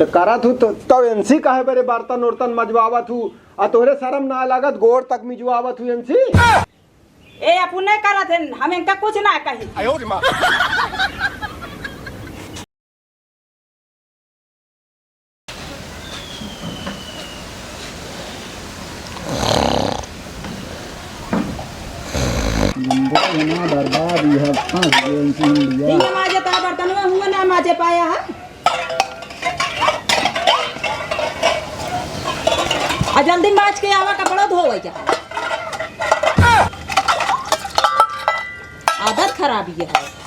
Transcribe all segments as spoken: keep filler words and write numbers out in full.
करत हूँ तो, तब एनसी काहे बरे बर्तन उर्तन मजवावत हूँ? आ तोहरे शरम ना लागत, गोड़ तक मिजवावत हूँ एनसी। ए, अपने करत हैं, हम इनका कुछ ना कही। जिंदगी ना बर्बाद, यह फंस गए इनकी इंडिया। ठीक है, माजे तो बर्तन में हुआ ना माजे पाया है। आ जल्दी माज के आवा, कपड़ा धोवे के। आदत खराब ये है।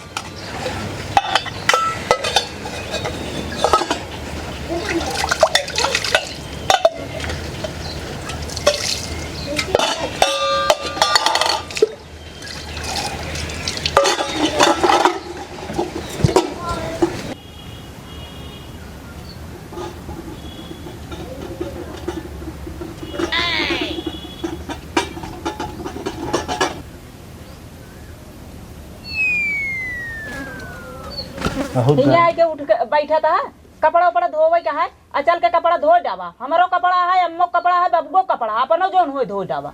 बहुत हियाँ गा- आके उठ के बैठा था, कपड़ा उपड़ा धोवे के है, आ चल के कपड़ा धो डावा। हमरो कपड़ा है, अम्मो कपड़ा है, बबुओ कपड़ा, अपनो जौन होए धो डावा।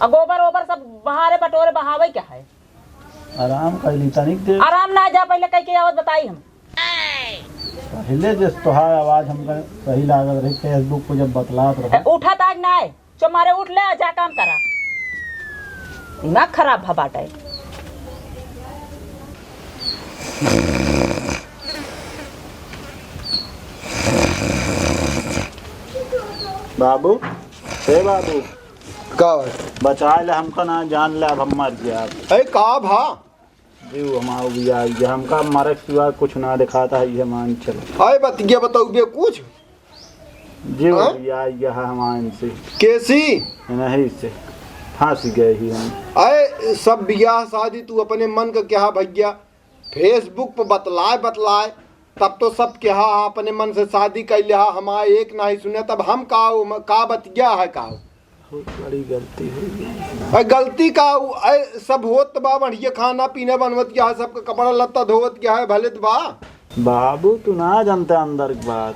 आ गोबर ओबर सब बहारे बटोरे बहावे के है। आराम कर ली तनिक देर। आराम ना जा, पहले कह के आवत बताई हम। पहले जस तोहार आवाज हमका सही लागत रही, Facebook पे जब बतलात रहो। ए, उठा ताज ना है, चो मारे उठ ले, जा काम करा। दिमाग खराब भा बाटे। बाबू, हे बाबू। का बात? बचाए ले हमका ना, जान ले अब हम मर गया। अरे का भा? जीव हमार उबिया गया, हमका मरे के सिवा कुछ ना दिखाता है, ये मान चलो। अरे बतिया बताउबे कुछ? जीव हाँ? उबिया गया है हमार इनसे। कैसी? नहीं से, फंस गए ही हम। अरे सब बियाह शादी तू अपने मन का क्या भैया? Facebook पे बतलाए, बतलाए, तब तो सब के हा, अपने मन से शादी कर लिया, हमारे एक नाही सुने, तब हम का, का बतिया है का? बहुत बड़ी गलती हो गई। अरे गलती का, उ, अरे सब होत बा, बढ़िया खाना पीना बनवत गया है, सबका कपड़ा लत्ता धोवत गया है, भले तो बा। बाबू, तू ना जानता अंदर की बात।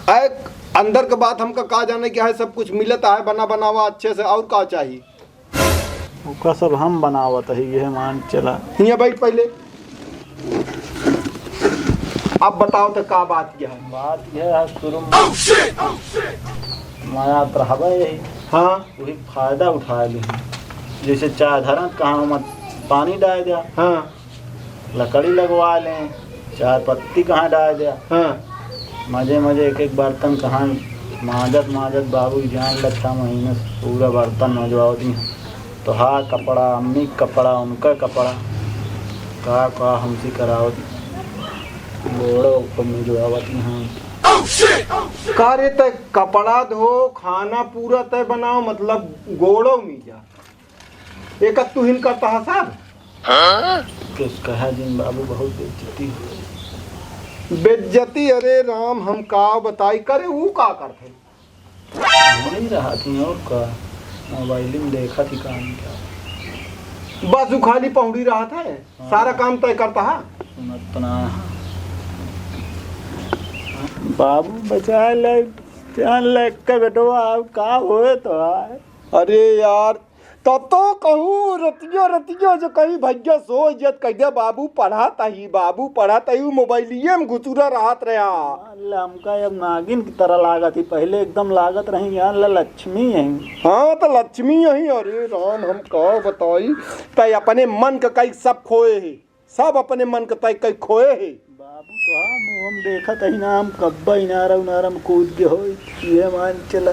अरे अंदर के बात हमका का जाने क्या है, सब कुछ मिलता है बना बनावा अच्छे से, और का चाहिए? ओका सब हम बनावत हई, यह मान चला। हियाँ बैठ पहले। अब बताओ तो का बात यह है? बात यह है, शुरू में माया तो रहबे यही। हाँ। वही फायदा उठा ली। जैसे चाय धरत कहाँ मत पानी डाल दिया। हाँ। लकड़ी लगवा लें, चाय पत्ती कहाँ डाल दिया। हाँ। मजे मजे एक एक बर्तन कहाँ माजत माजत बाबू जान ले, छह महीने से पूरा बर्तन मजवावत ही। तोहार कपड़ा, अम्मी के कपड़ा, उनका कपड़ा, का का हमसे करावत, गोड़ो ऊपर मजवावत ही। का रे, तय कपड़ा धो, खाना पूरा तय बनाओ, मतलब गोड़ो मीजा। एक तू हिन करता है साहब। किस कहा जिन बाबू, बहुत बेइज्जती हो। बेइज्जती? अरे राम, हम का बताई, करे ऊ का करत है? वही रहा थी और का, मोबाइल में देखा थी काम क्या। बस ऊ खाली पहुड़ी रहा था, हाँ। सारा काम तय करता है। सुनत तो ना है। बाबू बचा ले, जान ले के बेटवा, अब का होए तो आए। अरे यार, तब तो कहूँ रतिया, रतिया जो कहीं भैया सो जत कह दे, "बाबू पढ़त ही, बाबू पढ़त ही", उ मोबाइलिये में घुसुरा रहत रहा। अल्लाह, हमका अब नागिन की तरह लागत ही, पहले एकदम लागत रही यार, ल-, लक्ष्मी है। हाँ, तो लक्ष्मी यही। अरे राम, हम का बताई, तय अपने मन का कई सब खोए है। सब अपने मन के तय कई खोए है। बाबू, तो हाँ, मुँह हम देखत ही ना, हम कब्बा इनारा उनारा में कूद गए हो, ये मान चला।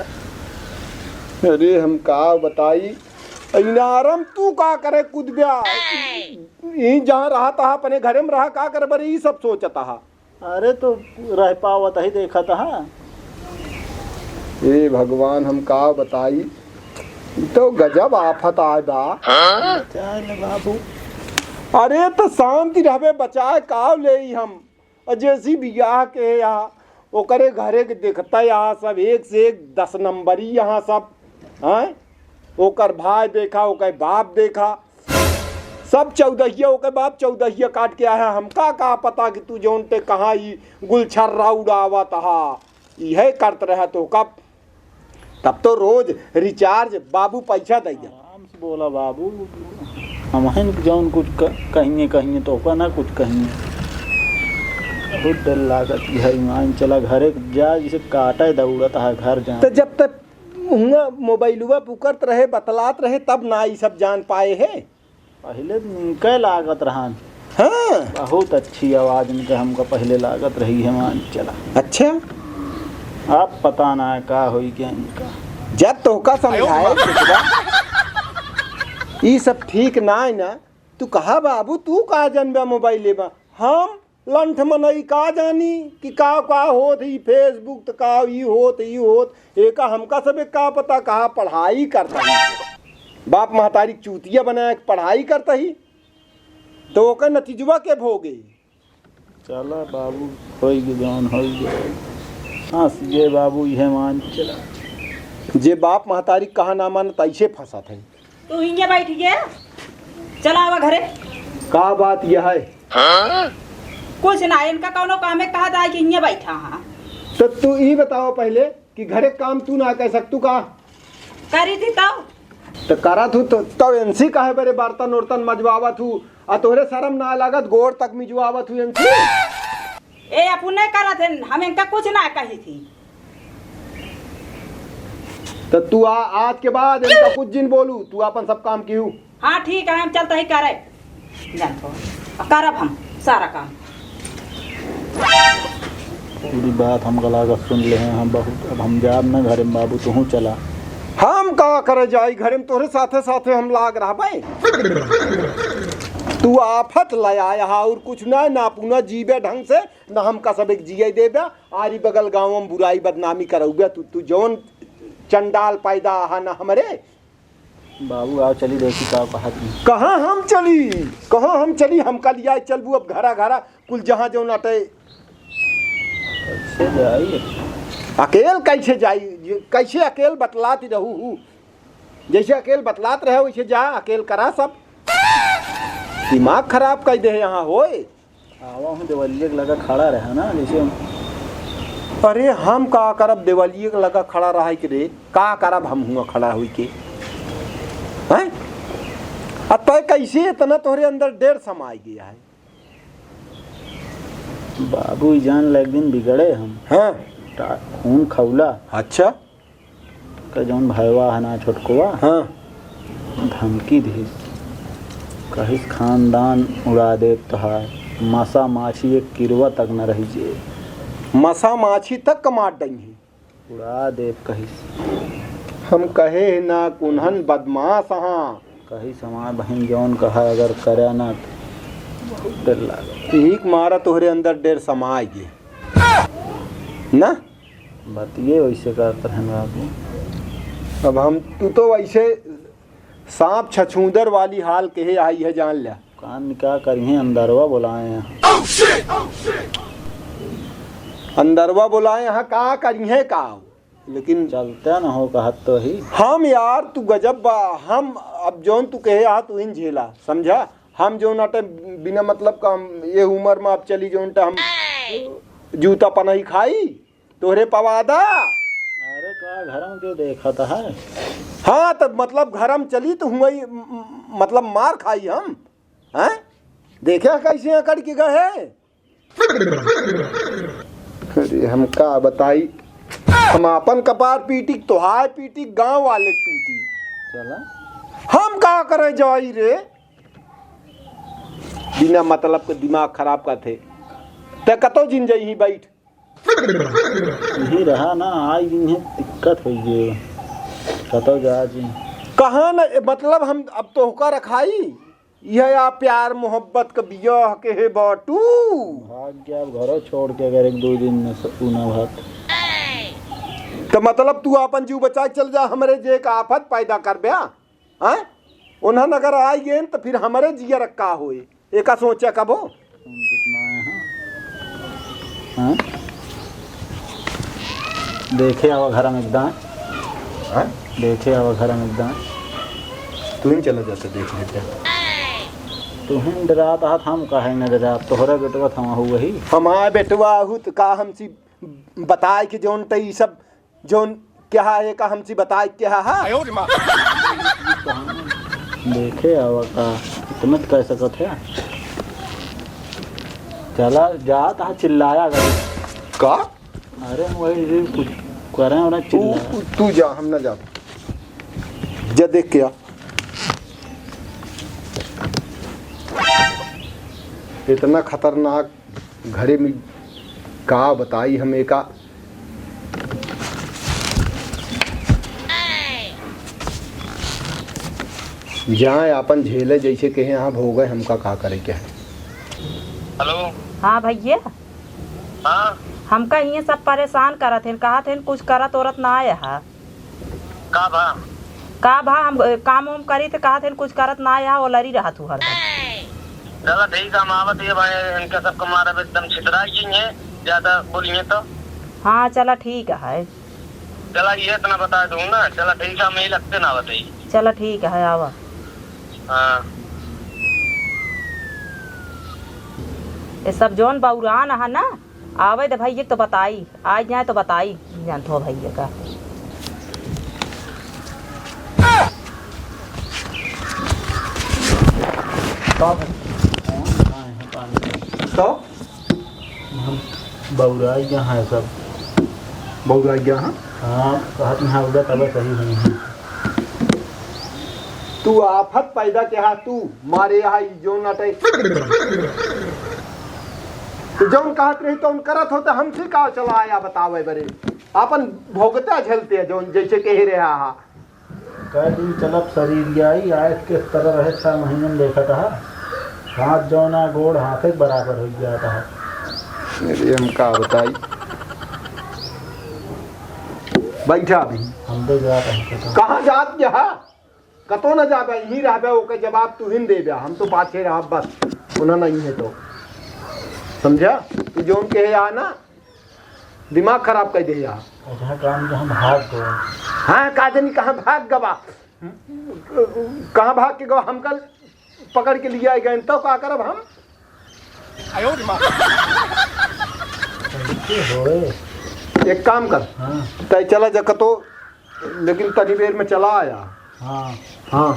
अरे, हम का बताई, इनारा में तू का करे कूद गया? यहीं जहाँ रहा तहा, अपने घरे में रहा, का करे बरे, ई सब सोचत हा। अरे, तो रह पावत ही, देखत हा। हे भगवान, हम का बताई, ई तो गजब आफत आए बा। चल बाबू। अरे तो शांति रहबे बचाए, का लेई हम? और जैसी बियाह के यहाँ, ओकरे घरे के देखता यहाँ सब एक से एक दस नंबरी यहाँ सब, हैं? ओकर भाई देखा, ओकर बाप देखा, सब चौदहिया ओके बाप चौदहिया काट के आया। हमका का पता कि तू जौन ते कहाँ ई गुलछर्रा उड़ावत हा, इहे करत रहा तो कब। तब तो रोज recharge बाबू पैसा दे दे। आराम से बोला बाबू, हमहिन जौन कुछ क-, कहिए, कहिए तो ओका ना कुछ कहिए। बहुत डर लागत है, मान चला घरे जा, जैसे काटे दौड़त है घर जा। तो जब तक हुआ मोबाइलवा पुकरत रहे, बतलात रहे, तब ना ई सब जान पाए है। पहिले निकै लागत रहन। हाँ। बहुत अच्छी आवाज इनका हमका पहिले लागत रही है, मान चला। अच्छा। अब पता ना का होई गया इनका। जब तोहका समझाए, ई सब ठीक ना है ना। तू कहा बाबू, तू का जानबा मोबाइल लेबा? हम लंठ मनई का जानी कि का, का होत ही, Facebook त का ई होत, ई होत, एका हमका सबे का पता, कहा पढ़ाई करता ही। बाप महतारी के चूतिया बनाए के पढ़ाई करता ही, तो ओकर नतीजवा के भोगे। चला बाबू, होई गे जौन होई गे। हंस गे बाबू, इहे मान चला। जे बाप महतारी कहा ना मानत, ऐसे फंसत है। तू हिंगे बैठ गे, चला आवा घरे। का बात यह है? कुछ ना, इनका कौनो काम है, कहा जाए कि हिंगे बैठा हाँ। तो तू ई बताओ पहले कि घरे काम तू ना कर सकतू का? करी थी तब। तो करा थू तो, तब इनसी काहे बरे बर्तन उर्तन मजवावत हू, आ तोहरे शर्म ना लागत, गोड़ तक मिजवावत हू इनसी? ए, अपने करत है, हम इनका कुछ ना कही थी। तो तू आ, आज के बाद इनका कुछ जिन बोलू, तू अपन सब काम किहू। हाँ, ठीक है, हम चलता ही करे। जान तो, अब करब हम सारा काम। पूरी बात हम गला का सुन ले हैं हम बहुत। अब हम जाब ना घरे में, बाबू, तोहू चला। हम का करे जाई घरे में, तोहरे साथे साथे हम लाग रहबे। तू आफत ले आया हा और कुछ ना, ना अपना जीबे ढंग से, ना हमका सब एक जिए देबे। आरी बगल गाँव में बुराई बदनामी करौबे। तू, तू जौन चंडाल पैदा आहा ना हमरे। बाबू, आओ चली, देखी का कहत ही। कहाँ हम चली, कहाँ हम चली? हमका लिया चलबू अब घरा घरा, कुल जहाँ जौन अटे। कैसे जाई? अकेल कैसे जाई? ये कैसे अकेल बतलात रहू हू? जैसे अकेल बतलात रहे, वैसे जा, अकेल करा सब। दिमाग खराब कर दे यहाँ होए। आवा हूँ, देवलिया के लगा खड़ा रहा ना, जैसे हम। अरे, हम का करब देवलिया के लगा खड़ा रहा के रे? का करब हम हुआ खड़ा हुई के? हैं? आ तय कैसे इतना तोहरे अंदर डेर समाई गया है? बाबू, ई जान ले, एक दिन बिगड़े हम। हाँ। टा-, खून खौला। अच्छा। का जौन भयवा है ना छोटकवा, हाँ। धमकी दिहिस, कहिस, "खानदान उड़ा देब तोहार, मसा माछी एक किरवा तक न रही जे।" मसा माछी तक का मार डइहीं। उड़ा देब कहिस। हम कहे ना कुन्हन बदमाश हाँ। कहिस, "हमार बहिन जौन कहा अगर करे ना तो बहुत डर लागे।" यही के मारा तोहरे अंदर डेर समाए गे। ना? बतिये वैसे करत रहन बाबू। अब हम, तू तो वैसे सांप छछूंदर वाली हाल कहे आई है, जान ल्या। कान का करिहें, अंदरवा बुलाए हैं। अंदरवा बुलाए हैं, का करिहें का? लेकिन चलते न हो कहत तो ही। हम यार, तू गजब बा। हम अब जौन तू कहे आ, तू इन झेला, समझा? हम जौन अटे बिना मतलब का, हम ये उम्र में अब चली जौन टा हम जूता पनही खाई। तोहरे पवादा। अरे का घर में क्यों देखत है? हाँ, तो मतलब घर में चली तो हुआ ही, म-, म-, मतलब मार खाई हम, हैं? देखे कैसे अकड़ के गए हैं? अरे हम का बताई, हम आपन कपार पीटी, तोहार पीटी, गांव वाले के पीटी। चला। हम का करे जाई रे? बिना मतलब के दिमाग खराब करते। ते कतो जिन जाई ही बैठ। यही रहा ना, आई दिन है, दिक्कत होई गे। कतौ जा जी। कहाँ न, मतलब हम अब तोहका रखाई? यह या प्यार मोहब्बत का बियाह के है बाटू? भाग गया अब घरों छोड़ के, अगर एक दो दिन में स-, ऊ ना भाग। तो मतलब तू आपन जीव बचा के चल जा, हमरे जे एक आफत पैदा कर ब्या। हैं? उन्हन अगर आई गेन तो फिर हमरे जियर का होए? एका सोचा कबो? फोन कितना आया है? हाँ? देखे आवा घर में एकदम। हाँ? देखे आवा घर में एकदम। तू ही चला जाता देख लेते। तुहिन डरात आहा, हम काहे न डराब? तोहरा बेटवा त हमहू वही। हमार बेटवा आहू त का हमसी बताए कि जौन त ई सब जौन क्या है, का हमसी बताए क्या है? देखे आवा का, इतना त कह सकत है। चला जात आहा, चिल्लाया गई। का? अरे हम वही जे कुछ करें और तू, चिल्ला। तू जा, हम ना जाब। जा देख के आ। इतना खतरनाक घरे में का बताई हम एका। जाए आपन झेले जैसे कहे यहाँ भोगे, हमका का करे के है। हेलो। हाँ भैया। हाँ। हमका हियाँ सब परेशान करत हैं, कहत हैं कुछ करत ओरत ना आया है। का भा? का भा, हम, अ, काम उम करी त कहत हैं कुछ करत ना आया, ओलरी रहत हूँ हरदम। चला ठीक है, हम आवत ही भाई, इनका सबका मारब एकदम छितराई गई है, ज्यादा बोलिए तो। हाँ चला ठीक है। चला ये इतना बता दूँ ना, चला ठीक है, हम यही लगते ना आवत ही। चला ठीक है, आवा। हाँ। ये सब जौन बौरान है ना, आवे दे भैया तो बताई, आ जाए तो बताई, जानत हो भैया का। तो? हम बौराई गया है सब। बौराई गया है? हाँ, कहत नहीं है, उधर तब सही हुई है। तू आफत पैदा के हा, तू मारे हा, ई जौन अटे। तू जौन कहत रही, तौन करत होते, हम ठीक आ चला आया बतावे बरे। आपन भोगता झेलते हैं, जौन जैसे कह रहे हा। कह दिन चलब शरीर आई, आयत के तरह रहे, छह महीने में देखत हा। हाथ जौन आ, गोड़ हाथे के बराबर हो जाता है। अरे, हम का बताई? बैठा अभी। हम तो जात हैं, कतो। कहाँ जात जहा? कतो न जाबे, यहीं रहबे, ओके जवाब तू ही देबे, हम तो पाछे रहब बस, उन्हें नहीं है तो। समझा? तू जौन कहे आ ना, दिमाग खराब कर दे यार। अच्छा, काम जो हम भाग गए। हाँ, का जानी कहाँ भाग गवा, कहाँ भाग के गवा, हमका पकड़ के लिया गए, तो का करब हम? कैसे होए? एक काम कर, हाँ। तय चला जा कतो, लेकिन तनी बेर में चला आया। हाँ। हाँ।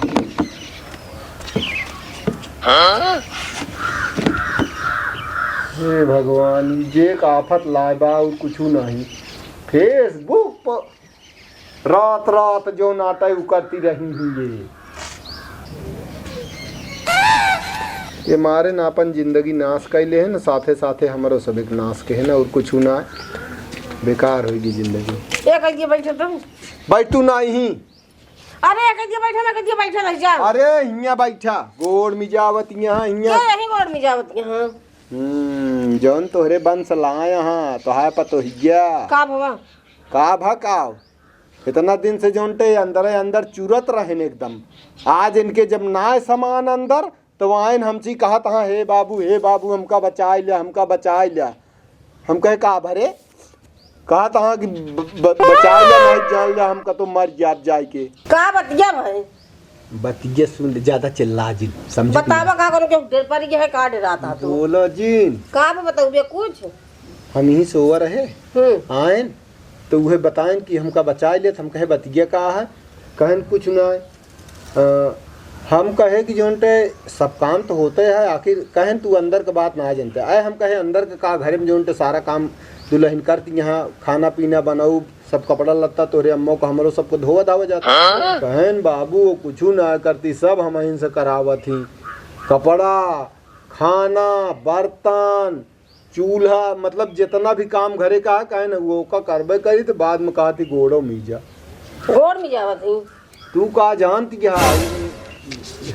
हे भगवान, ई जे एक आफत लाए बा और कुछ नहीं। Facebook पर रात रात जो नाटक उ करती रही ही ये। ये मारे ना अपन जिंदगी नाश कैले है ना, साथे साथे हमरो सब एक नाश के है ना, और कुछ ना, बेकार होगी जिंदगी। एक आइए बैठे तुम। बैठ तू नहीं। अरे, कहिए बैठा ना, कहिए बैठा रह जा। अरे, हियाँ बैठा, गोड़ मिजावत यहाँ, हियाँ। क्या यही गोड़ मिजावत यहाँ? हम्म, जौन तोहरे वंश लाए हाँ, तोहार पतोहिया। का भवा? का भा का? इतना दिन से जौन ते अंदरे अंदर चुरत रहेन एकदम। आज इनके जब नाय समान अंदर, तो आइन हमसे कहत हाँ, "हे बाबू, हे बाबू, हमका बचाइ ल्या, हमका बचाइ ल्या।" हम कहे, "का भरे?" कहत हाँ कि ब-, ब-, "बचाइ ल्या, नहीं जान ल्या, हमका तो मर जाब जाए के।" का बतिया भाई? बतिया सुन ले, ज्यादा चिल्ला जिन, समझ बतावा का करूँ, क्यों डर पड़ गया है, का डराता तू? बोलो जिन। का बे बताऊ बे कुछ? हम यहीं सोवा रहे, हम्म। आएन, तो उहे बताएन कि हमका बचाइ लेत, हम कहे, "बतिया का है?" कहन, "कुछ ना है।" अ, हम कहे कि जौन ते सब काम तो होते है, आखिर कहन तू अंदर के बात ना जनते। आए हम कहे अंदर के का, घरे में जौन ते सारा काम दुलहिन करती, यहाँ खाना पीना बनाऊ, सब कपड़ा लत्ता तोरे अम्मो का हमरो सबको धोवा धावा जाता। हाँ? कहन बाबू वो कुछ ना करती, सब हमहिन से करावत ही। कपड़ा, खाना, बर्तन, चूल्हा, मतलब जितना भी काम घरे का है, कहे न, वो का करबे करी, तो बाद में कहती गोड़ो मीजा। गोड़ मिजावत ही। तू का जानती क्या?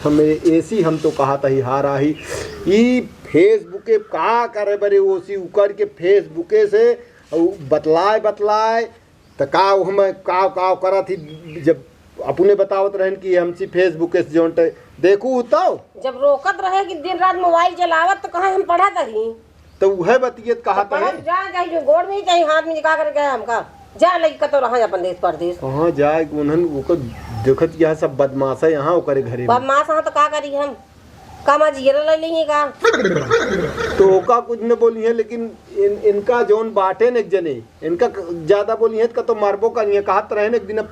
हमें ऐसी हम तो कहत ही हारा ही। ई Facebook का करे बरे ओसी उकर के Facebook से उ बतलाए, बतलाए। त का उ हम काव काव करत ही, जब अपने बतावत रहन कि हमसी Facebook से जौन टे-, देखू तो? जब रोकत रहे कि दिन रात मोबाइल चलावत, त कहाँ हम पढ़त रही? त उहे बतियत कहत पढ़त है। जा, जा, जो गोड़ में ही चाही, हाथ में का करे गए हमका? जा, लइका तो रहा अपन देश परदेश। कहाँ जाए, उन्हन ओकर देखत यह सब बदमाश है यहाँ ओकरे घरे में। बदमाश हाँ तो का करी हम? का माँ जियरा ले लेंगे का? तो ओका कुछ न बोली है, लेकिन इन, इनका जौन बाटे न एक जने, इनका क-, ज्यादा बोली है तो कतो मारबो करिए। कहत रहे न एक दिन, अब, अ,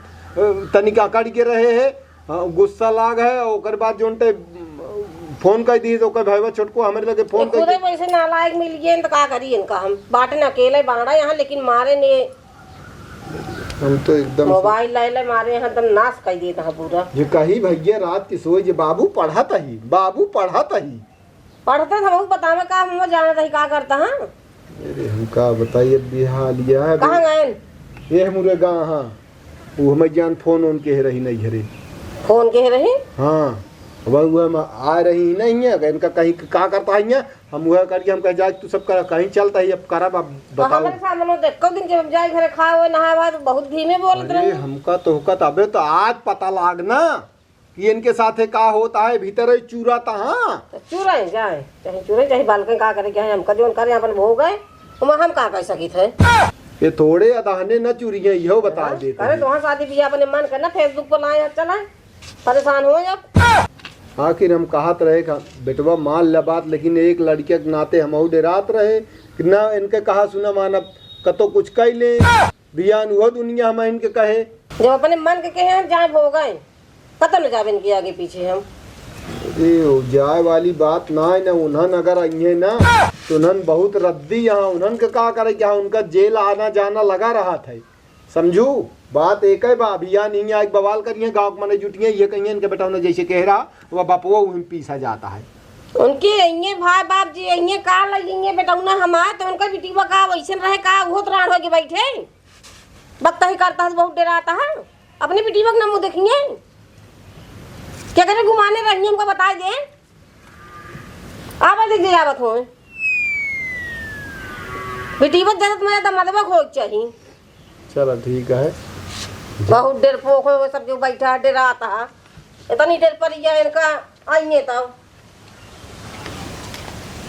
तनिक अकड़ के रहे है, हाँ, गुस्सा लाग है, ओकर बाद जौन ते, अम, फोन कर दी तो ओकर भैया छोटको हमरे लगे फोन ये खुदे करके वैसे नालायक मिल गए तो का करी इनका हम? बाटे न अकेले बाड़ा यहाँ, लेकिन मारे ने हम तो एकदम से मोबाइल लाए ले मारे यहाँ, एकदम नाश कर दिए तहाँ पूरा। ये कही भैया रात की सोई जे बाबू पढ़त ही, बाबू पढ़त ही। पढ़ते तो बहुत बतावे का, हम जानत ही का करता, हाँ? अरे हम का बताई, अब बिहालिया है। कहाँ गए? ये हमरे गाँव, हाँ। वो हमें जान फोन ओन के रही नहीं घरे। फोन के रही? हाँ। अब वो हम आ रही नहीं है, इनका कहीं का करता है यहाँ, हम वह करिए, हम कह जाए तू सब कर, कहीं चलता ही, अब करब, अब तो बताओ। हमारे सामने देखो दिन जब हम जाए घरे खाए हुए नहाए हुए तो बहुत धीमे बोलत अरे रहे। हमका तो हुका तबे तो आज पता लाग ना कि इनके साथे का होता है, भीतर ही चूरा तहाँ। तो चूरा ही जाए, चाहे चूरे, चाहे बालकन का करे, क्या है, हमका जौन करे अपन भोग है, हम, हम का कर सकित है? ये थोड़े अदहने न चूरिए, इहो बता हाँ, देते करे हैं। तो हाँ शादी बियाह अपने मन करना, Facebook पर लाए, चला, परेशान हो अब। आखिर हम कहत रहे का, बेटवा मान ला बात, लेकिन एक लड़किया के नाते हमहू डेरात रहे कि ना इनके कहा सुना मानब, कतो कुछ कह ले, बियान उहो दुनिया हम इनके कहे। जब अपने मन के कहे हम जाए भोगाए, पता न जावे इनके आगे पीछे हम। अरे, वो जाए वाली बात ना है ना, उन्हन अगर आइए ना, तो उन्हन बहुत रद्दी यहाँ, उन्हन के का करे, क्या उनका जेल आना जाना लगा रहा था, समझू? बात एक है बा, अभियान इहाँ एक बवाल करिए, गाँव के मने जुटिए, ये कहिए इनके बेटौना जैसे कह रहा, वो बपवा उहिम पीसा जाता है। उनके इहे भाई बाप जी, इहे का लगिए बेटौना हमार, तो उनका बिटिया का वैसन रहे का, उहो तो राड़ होके बैठे। बकता ही करता है, बहुत डेराता है। अपने बिटिया का ना मुँह देखिए। क्या करे घुमाने रहिए, हमका बताए दे। आवा दीदी, आवत हो। बिटिया का जरूरत में दमादवा खोज चाहिए। चला, ठीक है। बहुत डरपोक हो, वो सब जो बैठा है, डेराता है। इतनी देर पर ये इनका आइए तब।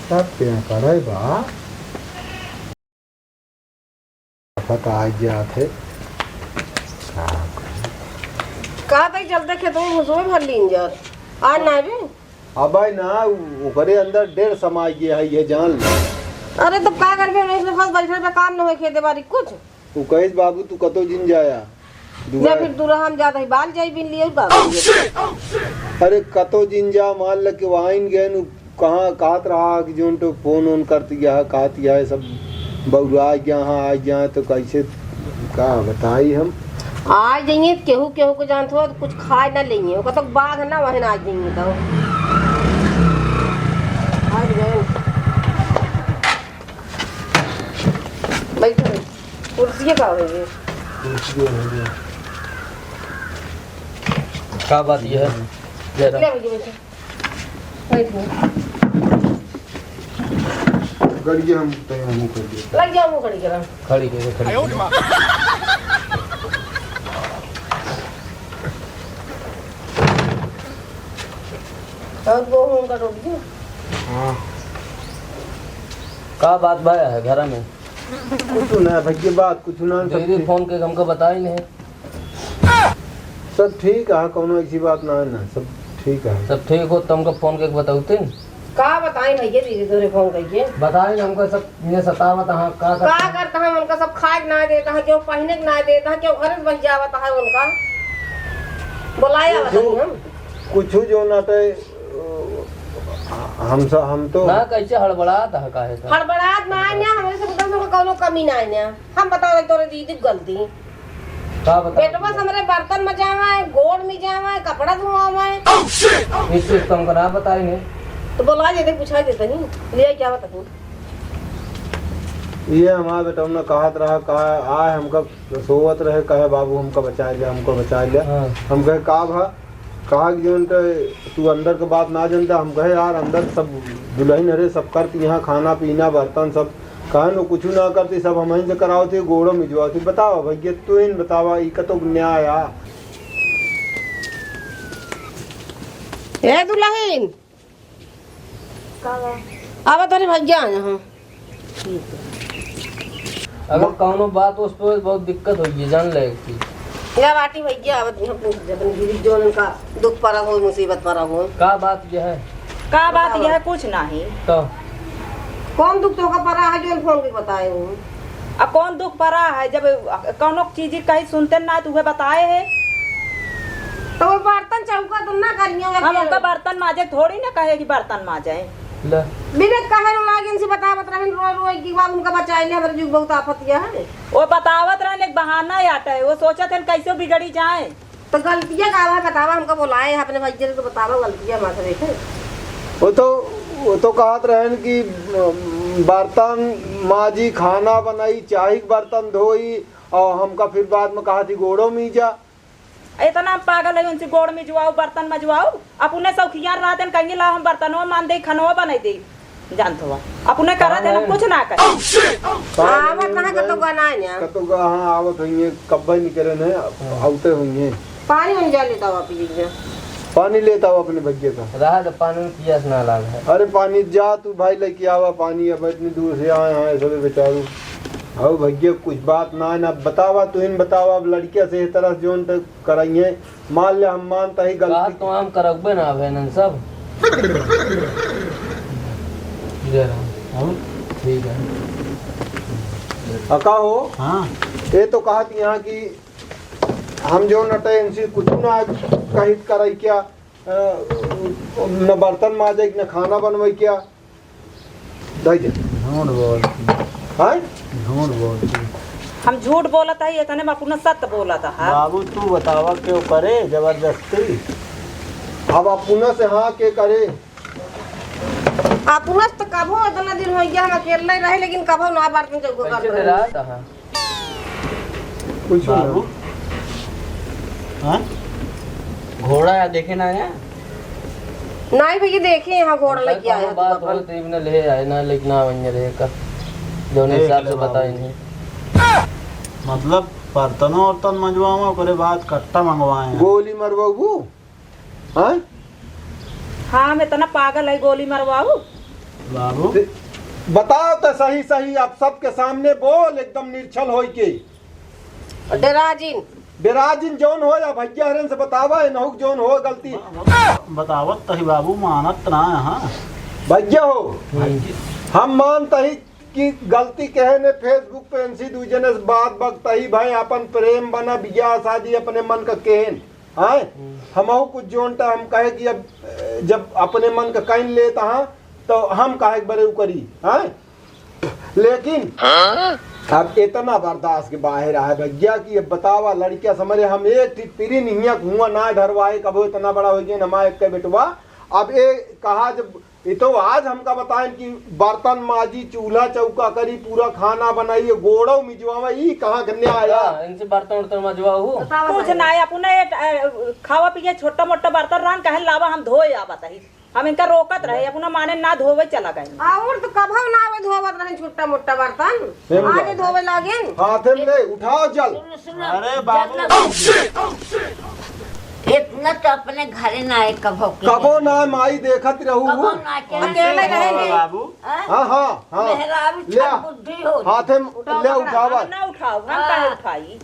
सब क्या करे बा? पता आ जात है। का करे? का तई चलते खेतों में घुसवे भर लीन जात। आज ना आवे? अब भाई ना, उ-, ओकरे अंदर डेर समाई गया है, ये जान ले। अरे तब का करबे, एक नफस बैठे पे काम न होए, खेते बारी कुछ। उ कहिस, "बाबू, तू कतो जिन जाया, या दुआ।" फिर दूरा हम जात ही, बाल जाई बिन लिए, बाबू। अरे, कतो जिन जा, मान ल कि वाइन गए नु, कहाँ कहत रहा कि जोन तो फोन ओन करती है, कहती है, सब बउरा आ गया, हाँ, आ गया, तो कैसे, का बताई हम? आ जाइए, केहू, केहू को जानत हो, तो कुछ खाए ना लेइए, ओकर तो बाघ ना वहन आ जाइए तो। आ गए। बैठो, बैठो। कुर्सिये का हो गई? कुर्सिये हो गई। का बात ये है? जरा। ले, बैठो, बैठो। बैठो। गड़िया हम तय मुँह कर दिए। लग जाओ, मुँह खड़ी करा। खड़ी के, खड़ी के। और वो उनका रोक दियो। हाँ। का बात भाई है घर में? कुछ ना भैया, बात कुछ ना, सब दीदी ठीक। फोन के हमको बताई नहीं। सब ठीक है, कौनो ऐसी बात ना है ना, सब ठीक है। सब ठीक हो तो हमको फोन के बताउते। का बताई भैया, दीदी तोरे फोन कइके? बताई ना हमको, सब ये सतावत, हाँ, का का करता? करता है उनका, सब खाए के ना देता है, क्यों पहने के ना देता है, क्यों घर से बच जावता है उनका। बोलाया कुछ बताई हम। कुछ जो ना ते, हम स-, हम तो ना कैसे हड़बड़ात है, काहे से? हड़बड़ात ना है ना, हमरे से कुछ कौनो कमी ना है ना। हम बताओ तोरे दीदी की गलती। का बताई? बेटवा से हमरे बर्तन मजावे, गोड़ मिजावे, कपड़ा धोआवे। इस चीज तो हमको ना बताई ने। तो बोला जे, देख, पूछा जे तनी, ले आई क्या बता तू? ये हमार बेटवा ने कहत रहा, कहा, आए हमका सोवत रहे, कहे, "बाबू, हमका बचाए ले, हमका बचाए ले।" हाँ। हम कहे, "का भा?" कहा कि जौन ते तू अंदर के बात ना जानता। हम कहे, "यार, अंदर सब दुलहिन हरे, सब करती यहाँ खाना पीना, बर्तन सब।" कहे, "नो, कुछ ना करती, सब हमहीं से करावती, गोड़ो मिजवावती।" बतावा भैया, तू ही बतावा, ई कतो न्याय आ? ए दुलहिन, का बा? आवा तोरे भैया आए हैं। अगर कौनो बात उस पे बहुत दिक्कत होई है, जान ले एक चीज। या बाटी भैया, आवत यहाँ पूछ दे, अपन गिरी जोन उनका दुख पड़ा हो, मुसीबत पड़ा हो। का बात ये है? का बात बताओ। यह कुछ नहीं। तो कौन दुख तोहका परा है, जोन फोन के बताए हो? अब कौन दुख परा है, जब कौनो चीज कहीं सुनते ना, तो उहे बताए है। तो वो बर्तन चौका तुम ना करियो, हम उनका बर्तन माजे थोड़ी ना कहे कि बर्तन माजे। ले। बिना कहे रो लागिन से बतावत रहन, रो रो कि बाबू उनका बचाए ले, हमरे जुग बहुत आफत यह है। वो बतावत रहन, एक बहाना आटा है, वो सोचत हन कैसे बिगड़ी जाए। तो गलतिया का है बतावा, हमका बोलाए हैं अपने भैया से, तो बतावा गलतिया हमारे से देखे। वो तो, वो तो कहत रहन कि, अम, बर्तन माजी, खाना बनाई, चाही के बर्तन धोई, और हमका फिर बाद में कहा थी गोड़ो मीजा। इतना हम पागल है उनसे गोड़ मिजवाओ, बर्तन मजवाओ, अपने शौकिया रहते हैं, कहेंगे ला हम बर्तनों मान दे, खनवा बनाई दे। जानत हुआ, अपने करा देना, कुछ ना करे। पानी आवत ना, कतौ का ना है ना। कतौ का, हाँ, आवत हुई है, कब्बे नहीं करे ना, आवते हुई है। पानी हम जा लेता हूँ, आप पी लीजिए। पानी लेता हूँ अपने भैया का। रहा तो पानी में पियास ना लाग है। अरे पानी जा तू भाई, लेके आवा पानी, अब इतनी दूर से आए हैं सब बेचारू। आओ भैया, कुछ बात ना है ना, बतावा, तू इन बतावा, अब लड़किया से इस तरह जोन तक कराइए, मान ले हम मानता ही गलती। कहा तो हम करबे ना अब इन्हन सब। जय राम। हम ठीक है। अका हो? हाँ। ये तो कहत यहाँ कि हम जो नटे इनसे कुछ ना कहित कराई क्या, अ, न बर्तन माजे, न खाना बनवे क्या, दे दे। झूठ बोलती। हाँ? झूठ बोलती। हम झूठ बोलत है, इतने में अपना सत्य बोलत है। बाबू, तू बतावा, क्यों करे जबरदस्ती? अब अपना से हाँ के करे? अपना से तो कभो इतना दिन हो गया, हम अकेले रहे, लेकिन कभो ना बर्तन चौको करत रहे। कुछ ना। बाबू। हाँ? घोड़ा या देखे ना आया? नहीं भैया, देखे यहाँ घोड़ा लेके आया तो बात अपन। होत, इबने ले आए ना, लेके ना आवे रहे का। जौन हिसाब से बाबू। बताए नहीं। मतलब बर्तनों वर्तन मंजवावा, ओकरे बाद कट्टा मंगवाए हैं। गोली मरवाबू? हाँ? हाँ, हम इतना पागल है, गोली मरवाऊ? बाबू। ते-, बताओ तो सही सही, आप सबके सामने बोल, एकदम निर्छल होई के। डेराजिन। डेराजिन जौन हो या भैया हरेन से बतावा, इनहू के जौन हो गलती। ब-, ब-, बतावत तही बाबू, मानत ना है, हाँ। भैया हो, भैया। हम मानत ही कि गलती कहे ने Facebook पे इनसे दू जने से बात बकतही भाई, अपन प्रेम बना, बियाह शादी अपने मन का केहेन। हाँ, हम्म। हमहू कुछ जोन टा हम कहे कि अब, अ, जब अपने मन का कइन लेत हाँ, तो हम काहे के बरे उ करी, हाँ? लेकिन हाँ? अब इतना बर्दाश्त के बाहर आहे भैया कि अब बतावा, लड़किया समझे हम एक ठी तिरिन हियाँ कुआं ना ढरवाए, कबो इतना बड़ा हो गया हमारा एक बेटवा। अब ये कहा जब ये तो आज हमका बताएन कि बर्तन माजी, चूल्हा चौका करी, पूरा खाना बनाई, ये गोड़ो मिजवावा, ई कहाँ के न्याय आया? हाँ, इनसे बर्तन उर्तन मजवाऊ। बतावा कुछ भाई। ना है, अपने, अ, खावा पिए छोटा मोटा बर्तन रहन, कहे लावा हम धोए आवत ही। हम इनका रोकत रहे, अपना माने ना धोवे चला गए। और तो कभो ना आवे धोवत रहे छोटा मोटा बर्तन। हे आज बाबा। धोवे लागे। हाथे में ले, उठाओ जल। सुनो, सुनो, अरे बाबू। जब ना इतना तो अपने घरे ना आए कभो के। कबो ना माई देखत रहू। कबो ना के। अकेले रहे ले। बाबू। हाँ? हाँ, हाँ, हाँ। मेहरारू ले आ। बुद्धि हो। हाथे में उठाओ, ले पकड़ा। उठावा। हम ना उठाओ, हम हाँ। काहे उठाई?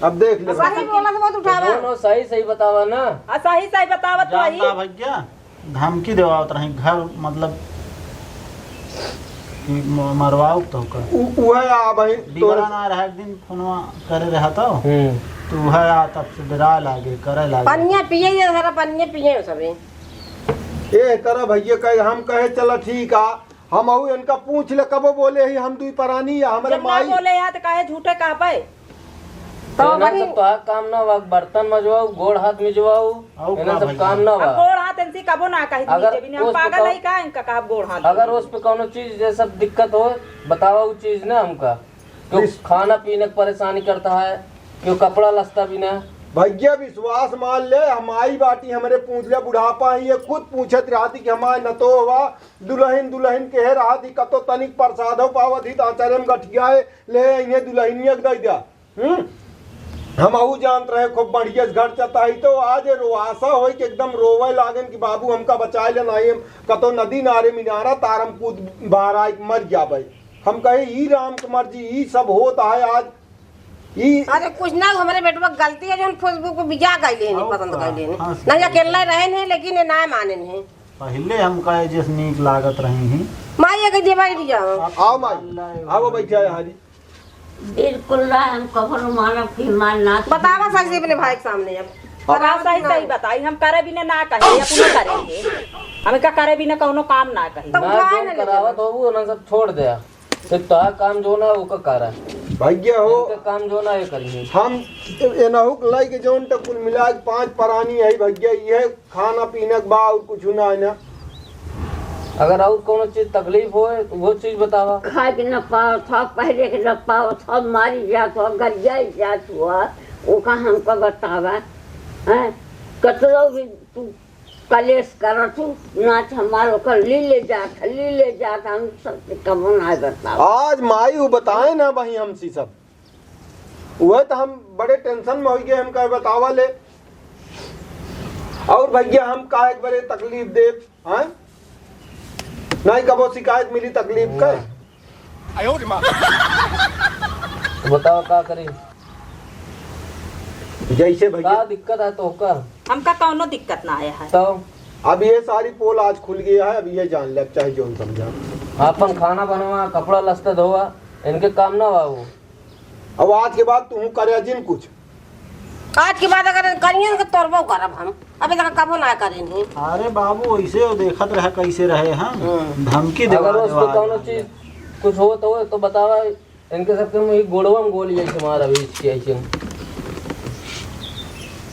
अब देख ले। सही बोला तो मत उठावा। दोनों सही सही बतावा ना। आ, सही सही बतावा तो जानता ही। भैया, धमकी देवावत रही घर, मतलब कि म-, मरवाओ तो का। उ-, उहे आ भाई, बिगड़ा तोर ना रहा, एक दिन फोनवा करे रहा तो, हम्म। तो उहे आ तब से डरा लागे, करे लागे। पनिया पिए, ये सारा पनिया पिए सबे। ए, करा भैया, कहे, हम कहे, "चला ठीक आ, हम अहू इनका पूछ ले, कबो बोले ही हम दुई परानी या हमरे जब ना माई।" बोले या तो काहे झूठे कहा पाए? तो इन्हन भाई सब तो काम ना हुआ, बर्तन मजवाऊ, गोड़ हाथ मिजवाऊ, अउ इन्हन का सब भैया? काम ना हुआ। अब गोड़ हाथ इनसे कबो ना कही अगर दीजिए, बिना हम उस पे पागल कौ-, है का, इनका कहा गोड़ हाथ अगर मिजवाऊ? उस पे कौनो चीज ये सब दिक्कत हो, बतावा उ चीज ना हमका। क्यों इस खाना पीने की परेशानी करता है, क्यों कपड़ा लत्ता बिना। भैया विश्वास मान ले, हम आई बाटी, हमरे पूछ ले, बुढ़ापा ही ये खुद पूछत रहती कि हमारे न तो हुआ, दुलहिन, दुलहिन कहे रहत ही, कतो तनिक प्रसादो पावत ही, त आचरे में गठियाए ले अइहे दुलहिनिया के दइ द्या। हम्म? हमहू जानत रहे, खूब बढ़िया से घर चलता ही, तो आज ये रोआसा होई कि एकदम रोवे लागेन कि बाबू हमका बचाए ले, नाहीं हम कतो नदी नारे मिनारा तारम कूद बहराई के मर जाबे। हम कहे, "ई राम के मर्जी, ई सब होत है आज।" ई अरे कुछ ना, हमरे बेटवा के गलती है, जौन Facebook पे बिया गइले हैं, और पसंद का? कइले हैं। हाँ, नहीं, अकेला रहे हैं, लेकिन ये ना माने हैं। पहिले हमका ये जस नीक लागत रही ही। माई, ये कह दे, माई, दिया। आओ माई, आओ बैठे आए हारी। बिल्कुल ना, हम कखनो मानब कि मान ना। बतावा सही से अपने भाई के सामने अब। बतावा सही सही बताई, हम करे बिना ना कहे, अपने करे के। हम का करे बिना कौनो काम ना कही। तो ना, उठाए जौन ना ले करावत जावा। हो, वो ना सब छोड़ दे। सिर्फ तोहार काम जो ना, ओकर कारण। भैया हो, इनके काम जो ना, ये करिए। हम एनहु के लाई के जौन तक कुल मिला के पांच परानी है भैया, ये खाना पीना के बा और कुछ ना है ना। अगर और कौनो चीज तकलीफ होए, तो वो चीज बतावा। खाए के न पावत हो, पहरे के न पावत हो, मारी जात हो, गरियाई जात हो, ओका हमका बतावा। हैं? कतरो भी तू कलेश करत हूँ, नाच हमार ओकर ली ले जात है, ली ले जात है, हम सबके कबो ना बताओ। आज माई वो बताए ना वही हमसी सब, वह तो हम बड़े टेंशन में हो गए, हम कहे बतावा ले। और भैया हम काहे के बड़े तकलीफ देब, हैं? नहीं कबो शिकायत मिली तकलीफ का। ना। तो बताओ का करी? जैसे भैया का दिक्कत है तो का? हमका कौनो दिक्कत ना आया है। तो अब ये सारी पोल आज खुल गया है, अब ये जान ले, अब चाहे जौन समझा। अपन खाना बनवा, कपड़ा लत्ता धोवा, इनके काम ना बा वो। अब आज के बाद तू करे जिन कुछ। आज के बाद अगर करिए तो तोरबो करब हम, अभी तक कबो ना करे नहीं। अरे बाबू, ऐसे वो देखत रहे कैसे रहे हम, हम्म। धमकी देवा अगर उस पे देवा कौनो देवा। चीज कुछ हो तो, तो बतावा। इनके सबके मुंह गोड़वा में गोली ऐसे मार अभी इसके ऐसे।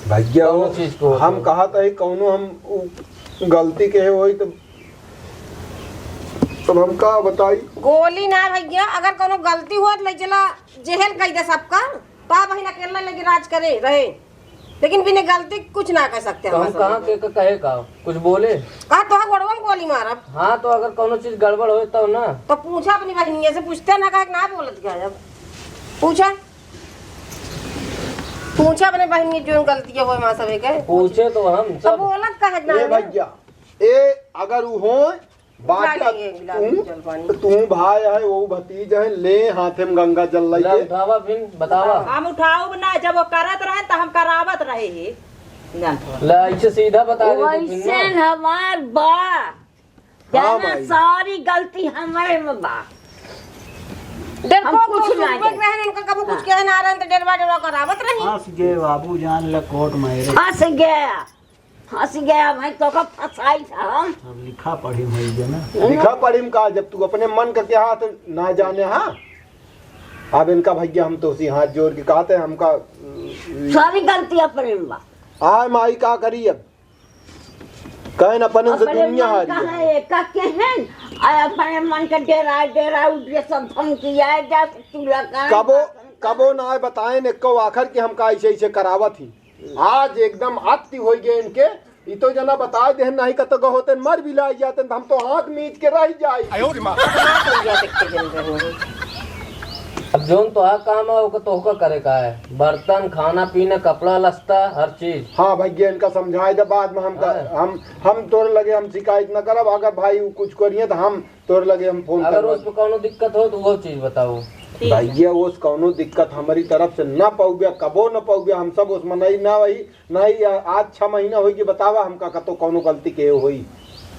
भैया कौनो वो चीज को हम होता। कहा था ही कौनो हम उ गलती के होई तो, तब हम का बताई? गोली ना भैया, अगर कौनो गलती होत ले चला जेहल कह दे सबका, तो बहिन अकेला लेके राज करे रहे, लेकिन बिना गलती कुछ ना कह सकते तो हम। हम कहाँ के, के कहे का? कुछ बोले? कहा तोहा गोड़वा में गोली मारब। हाँ, तो अगर कौनो चीज गड़बड़ होए तब ना। तो पूछा अपनी बहिनिया से, पूछते ना, कहे ना बोलत क्या अब? पूछा, पूछा अपने बहिनिया जो गलतियाँ होए माँ सबे के। पूछे तो हम तो सब। बोलत कहे ना ए ना। भैया, ए अगर उ होए, उठा बाटा लेंगे एक गिलास तू, जल पानी। तू भाई है, वो भतीज है, ले हाथे में गंगा जल ला लइके। उठावा फिर, बतावा। हम उठाउब ना, जब वो करत रहे त हम करावत रहे ही। जानत हो। ला, ऐसे सीधा बता दे तू फिर वैसे ना। हमार बा। हाँ जाना भाई। सारी गलती हमारे में बा। डरपोक हम कुछ तो ना सुबह जाने। रहन, उनका कबू कुछ हाँ। कहे ना रहन, तो डेरवा डेरवा करावत रही। हंस गए बाबू, जान ले कोर्ट में रे। फंस गया। फंस गया भाई, तो का फंसाई था हम। अब लिखा पढ़ी में है ना। लिखा पढ़ी में का, जब तू अपने मन का क्या हाथ ना जाने, हाँ? अब इनका भैया हम तो उसी हाथ जोड़ के कहते हैं, हमका सारी गलती अपने में बा। आय माई का करी अब? कहन अपने से अपने दुनिया मन हारी का है। है, एका केहन? आ अपने मन के डेरा, डेरा उठ के सब धमकियाए जा, तू लगा कबो, कबो ना आए बताए ने को आखिर कि हमका ऐसे, ऐसे करावत ही। आज एकदम अति होइ गए इनके। ई तो जना बताए देहन, नहीं कतो गो होते मर भी लाई जाते, हम तो हाथ मीच के रह जाई। आयो रे माँ। अब जौन तोहार काम है, ओके तोहका करे का है। बर्तन, खाना पीना, कपड़ा लत्ता, हर चीज। हाँ भैया, इनका समझाए दे, बाद में हम, हाँ। हम, हम तोरे लगे हम शिकायत न करब। अगर भाई उ कुछ करिए तो हम तोरे लगे हम फोन अगर करब। उस पे कौनो दिक्कत हो तो वो चीज बताओ। ठीक है। भैया, उस कौनो दिक्कत हमारी तरफ से न पउबे, कबो न पउबे, हम सब उस मनई ना वही, ना ही आ-, आज छह महीना होई कि बतावा हमका कतो कौनो गलती के होई।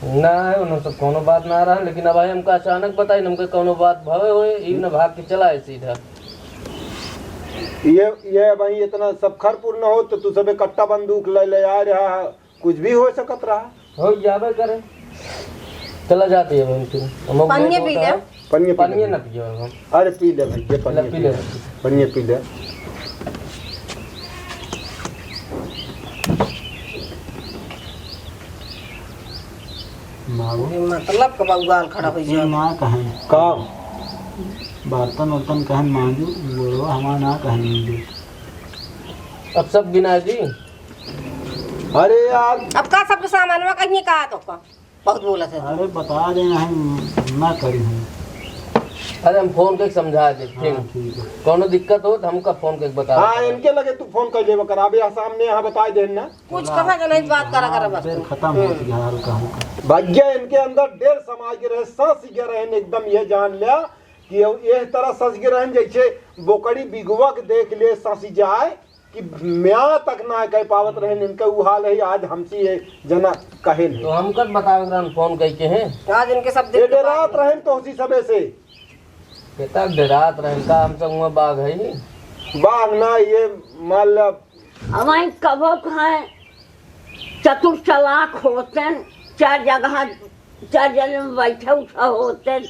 ना है, उन्होंने सब कौनो बात ना रहा, लेकिन अब भाई हमका अचानक बताई, हमके कौनो बात भवे होए, ई न भाग के चला है सीधा। ये, ये भाई इतना सब खरपुर न हो तो तू सबे कट्टा बंदूक ले, ले आ रहा है। कुछ भी हो सकत रहा। हो जाबे करे। चला जाती है बहन फिर। हम लोग पानिये लेट पी होता ले। है। पानिये पी ले। पानिये ना पियो हम। अरे पी ले भाई, ये पानिये पी ले। पी ले। पानिये पी ले। मारो। ये मतलब कब उगाल खड़ा हो ये जाए। ना कहें। का? बर्तन वर्तन कहें मांजू, गोड़वा हमारा ना कहें मांजू। अब सब गिना जी। अरे यार। अब का सबके सामानवा कहीं कहा तो का? बहुत बोलत है। अरे बता दे, हम ना करी हम। अरे हम फोन के समझा दे, ठीक। हाँ, ठीक है। कौनो दिक्कत हो तो हमका फोन के बता हाँ, दे। इनके लगे तू फोन कर लेबा कर, अबे सामने यहाँ बता दे ना। कुछ कहा के नहीं, बात करा करा बस। देर खत्म हो गया हल्का हल्का। भैया इनके अंदर डेर समाज के रहे, सांस गया रहे, एकदम ये जान लिया कि ये तरह सांस गया रहे जैसे बोकड़ी बिगुआ के देख ले सांस जाए। कि म्याँ तक ना कह पावत रहेन, इनके उ हाल है। आज हमसे ये जना कहेन है। तो हम कब बतावे रहन फोन कइके हैं? आज इनके सब ये दिन डरात रहेन तोहसी सबे से। बेटा, डरात रहेन का, हम सब हुआँ बाघ है ही। बाघ ना, ये मान ला। अब वहीं कबो कहें चतुर चालाक होतेन, चार जगह, चार जने में बैठे उठे होतेन,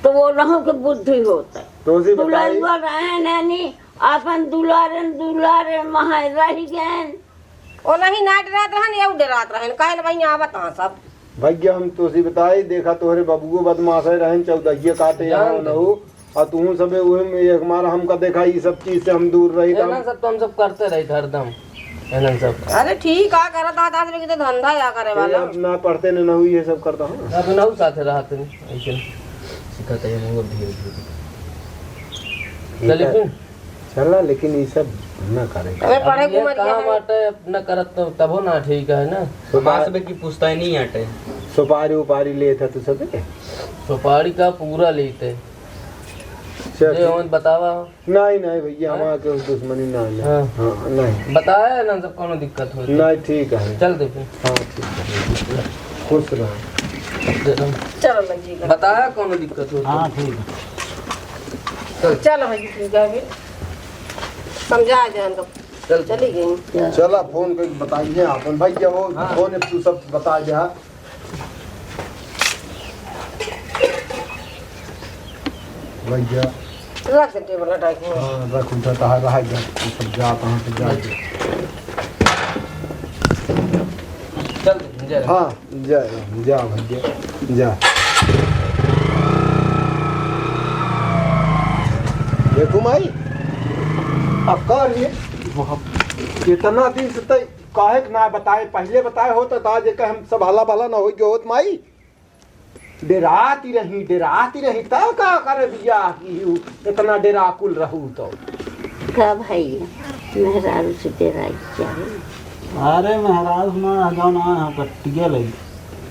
तो वो रहूं के बुद्धि होते। तोहसी बताई। दुलरुआ रहे नानी, आपन दुलारेन, दुलारेन महे रहि गएन। ओ नहीं, ना डरात रहन, यहू डरात रहन, कहेन, "भैया, आवत हाँ सब।" भैया, हम तोहसी बताई, देखा, तोहरे बबुओ बदमाश है रहन, चौदहिया काटे यहाँ जानते नहु, और तुहूँ सबे उहे में एक मारा हमका देखा, ई सब चीज से हम दूर रही। एनन सब तो हम सब करते रही हरदम, एनन सब। अरे ठीक, का करत, आठ आदमी के तो धंधा या करे ये वाला। अब ना पढ़ते न, नहु ये सब करता हूँ। अब नहु साथे रहते नहीं, ऐसे सिखाते हैं, वो धीरे धीरे। चलिए फिर। चला, लेकिन ई सब ना करे। अबे पढ़े अब ये घूमत काम गया है। आटे न करत तो तबो ना ठीक है ना। सुपारी, मास में की पुश्तैनी आटे। सुपारी उपारी लेत है तू सब? सुपारी का पूरा लेते। चल, जे ठीक। हम बतावा। नहीं, नहीं भैया, हाँ? हमारा कोई दुश्मनी ना है। हाँ। हाँ, नहीं। बताया ना, सब कोनो दिक्कत होती। नहीं, ठीक है। चल दे फिर। हाँ, ठीक है। खुश रहो। दे दो। चलो लग जी। बताया कोनो दिक्कत होती। हाँ, ठीक है। चलो भाई, ठीक है, अभी समझा दे हमको। चल। चली गई। चला, फोन करके बताइए आपन भैया, वो हाँ। फोन पे तू सब बता दे। भैया। रख दे टेबल हटा के। हाँ, रख, उठा, तहाँ रह जा, तू सब जा, तहाँ से जा। चल, जा। हाँ। जा, जा भैया, जा। देखू माई, अब का रे, वो हम कितना दिन से तय काहे के ना बताए, पहिले बताए होत त आज एकर हम सब हला भला ना होइ गयो होत माई। डेराती रही, डेराती रही, तब का करे बियाह की हूँ, इतना डेराकुल रहू तो। का भैया, मेहरारू से डेराई के चाही? अरे मेहरारू ना, जौन आ, हम कटिया लई।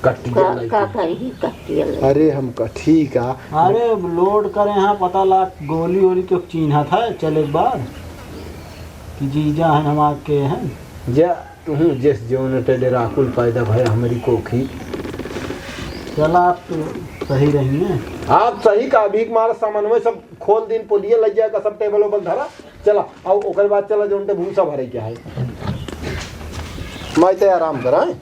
कटिया का, लई का के। कही कटिया लई? अरे हम कठी का? अरे लोड करे यहाँ, पता लाग गोली वोली के चीन्हत है, चल एक बार कि जीजा हैं हमार के हैं। जा, तुहूँ जिस जौन ते डेराकुल पैदा भय हमरी कोखी। चला, आप तो सही रही हैं। आप सही का, भीख मार सामान में सब खोल दिन, पोलिया लग जाएगा, सब टेबल ओबल धरा। चला, आओ, ओकर बाद चला, जौन ते भूसा भरे के है। मैं ते आराम करा, हैं?